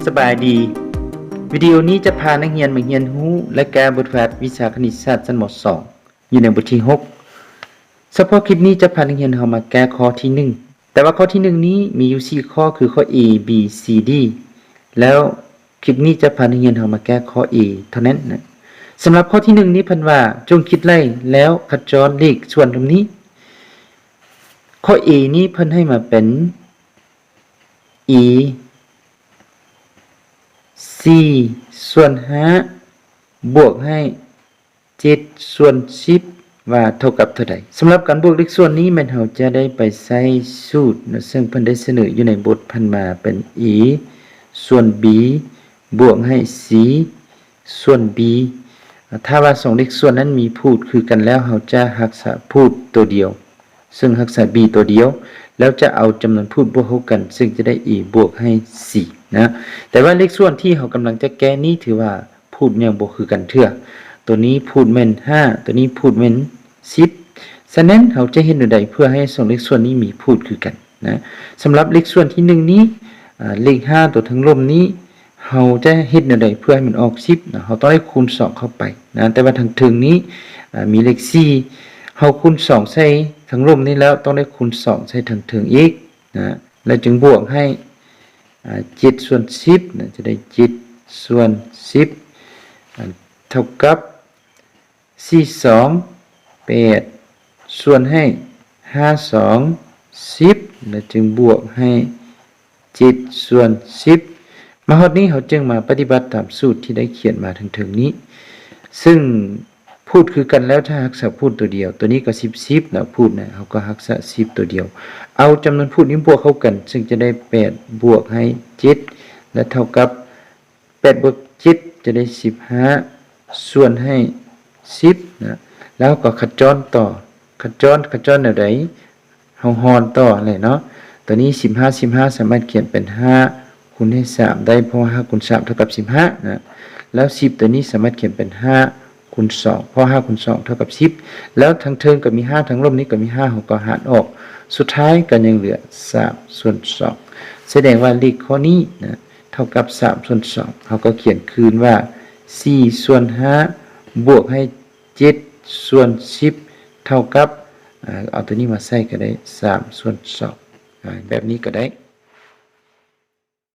ສະບາຍດີ. ວິດີໂອນີ້ຈະພານັກຮຽນມາຮຽນຮູ້ ແລະ ແກ້ບົດວາດວິຊາຄະນິດສາດຊັ້ນ ມ.ສອງ ຢູ່ໃນບົດທີຫົກ. ສະເພາະຄລິບນີ້ຈະພານັກຮຽນເຮົາມາແກ້ຂໍ້ທີໜຶ່ງ. ແຕ່ວ່າຂໍ້ທີໜຶ່ງນີ້ມີຢູ່ສີ່ຂໍ້ ຄືຂໍ້ A B C D ແລ້ວຄລິບນີ້ຈະພານັກຮຽນເຮົາມາແກ້ຂໍ້ A ເທົ່ານັ້ນນະ. ສຳລັບຂໍ້ທີໜຶ່ງນີ້ເພິ່ນວ່າ ຈົ່ງຄິດໄລ່ແລ້ວຂະຈອນເລກສ່ວນລວມນີ້. ຂໍ້ A ນີ້ເພິ່ນໃຫ້ມາເປັນ E ສີ່ສ່ວນຫ້າ ບວກໃຫ້ ເຈັດສ່ວນສິບ ວ່າເທົ່າກັບເທົ່າໃດ. ສຳລັບການບວກເລກສ່ວນນີ້ແມ່ນເຮົາຈະໄດ້ໄປໃຊ້ສູດເນາະ ເຊິ່ງເພິ່ນໄດ້ສະເໜີຢູ່ໃນບົດຜ່ານມາເປັນ A ສ່ວນ B ບວກໃຫ້ C ສ່ວນ B. ຖ້າວ່າສອງເລກສ່ວນນັ້ນມີພູດຄືກັນແລ້ວ ເຮົາຈະຮັກສາພູດຕົວດຽວ ເຊິ່ງຮັກສາ B ຕົວດຽວ ແລ້ວຈະເອົາຈຳນວນພູດບວກເຂົ້າກັນ ເຊິ່ງຈະໄດ້ A ບວກໃຫ້ C ນະ. ແຕ່ວ່າເລກສ່ວນທີ່ເຮົາກຳລັງຈະແກ້ນີ້ ຖືວ່າພູດຍັງບໍ່ຄືກັນເທື່ອ. ຕົວນີ້ພູດແມ່ນຫ້າ ຕົວນີ້ພູດແມ່ນສິບ. ສະນັ້ນເຮົາຈະເຮັດແນວໃດເພື່ອໃຫ້ສອງເລກສ່ວນນີ້ມີພູດຄືກັນນະ? ສຳລັບເລກສ່ວນທີໜຶ່ງນີ້ ອາ ເລກຫ້າຕົວທາງລຸ່ມນີ້ ເຮົາຈະເຮັດແນວໃດເພື່ອໃຫ້ມັນອອກສິບນະ? ເຮົາຕ້ອງໄດ້ຄູນສອງເຂົ້າໄປນະ. ແຕ່ວ່າທາງເທິງນີ້ ອາ ມີເລກສີ່ ເຮົາຄູນສອງໃສ່ທາງລຸ່ມນີ້ແລ້ວ ຕ້ອງໄດ້ຄູນສອງໃສ່ທາງເທິງອີກນະ ແລ້ວຈຶ່ງບວກໃຫ້ ອາ ເຈັດສ່ວນສິບນະ ຈະໄດ້ເຈັດສ່ວນສິບ ອາ ເທົ່າກັບ ສີ່ສອງ ແປດ ສ່ວນໃຫ້ ຫ້າສອງ ສິບ ແລະ ຈຶ່ງບວກໃຫ້ ເຈັດສ່ວນສິບ. ມາຮອດນີ້ເຮົາຈຶ່ງມາປະຕິບັດຕາມສູດທີ່ໄດ້ຂຽນມາເທິງໆນີ້ ຊຶ່ງພູດຄືກັນແລ້ວ ຖ້າຮັກສາພູດຕົວດຽວ ຕົວນີ້ກໍສິບ ສິບເນາະ ພູດນະ ເຮົາກໍຮັກສາສິບຕົວດຽວ ເອົາຈຳນວນພູດນີ້ບວກເຂົ້າກັນ ຊຶ່ງຈະໄດ້ ແປດ ບວກໃຫ້ ເຈັດ ແລະ ເທົ່າກັບ ແປດ ບວກ ເຈັດ ຈະໄດ້ ສິບຫ້າ ສ່ວນໃຫ້ ສິບນະ. ແລ້ວເຮົາກໍຂະຈອນຕໍ່ ຂະຈອນ ຂະຈອນແນວໃດ? ເຮົາຫອນຕໍ່ຫັ້ນແຫຼະເນາະ. ຕົວນີ້ ສິບຫ້າ ສິບຫ້າ ສາມາດຂຽນເປັນ ຫ້າ ຄູນໃຫ້ ສາມ ໄດ້ ເພາະວ່າ ຫ້າ ຄູນ ສາມ ເທົ່າກັບ ສິບຫ້ານະ. ແລ້ວ ສິບ ຕົວນີ້ສາມາດຂຽນເປັນ ຫ້າ ຄູນ ສອງ ເພາະ ຫ້າ ຄູນ ສອງ ເທົ່າກັບ ສິບ. ແລ້ວທາງເທິງກໍມີ ຫ້າ ທາງລຸ່ມນີ້ກໍມີ ຫ້າ ເຮົາກໍຫານອອກ ສຸດທ້າຍກໍຍັງເຫຼືອ ສາມ ສ່ວນ ສອງ. ສະແດງວ່າເລກຂໍ້ນີ້ນະ ເທົ່າກັບ ສາມ ສ່ວນ ສອງ ເຮົາກໍຂຽນຄືນວ່າ ສີ່ ສ່ວນ ຫ້າ ບວກໃຫ້ ເຈັດ ສ່ວນ ສິບ ເທົ່າກັບ ເອົາຕົວນີ້ມາໃສ່ກໍໄດ້ ສາມ ສ່ວນ ສອງ ແບບນີ້ກໍໄດ້.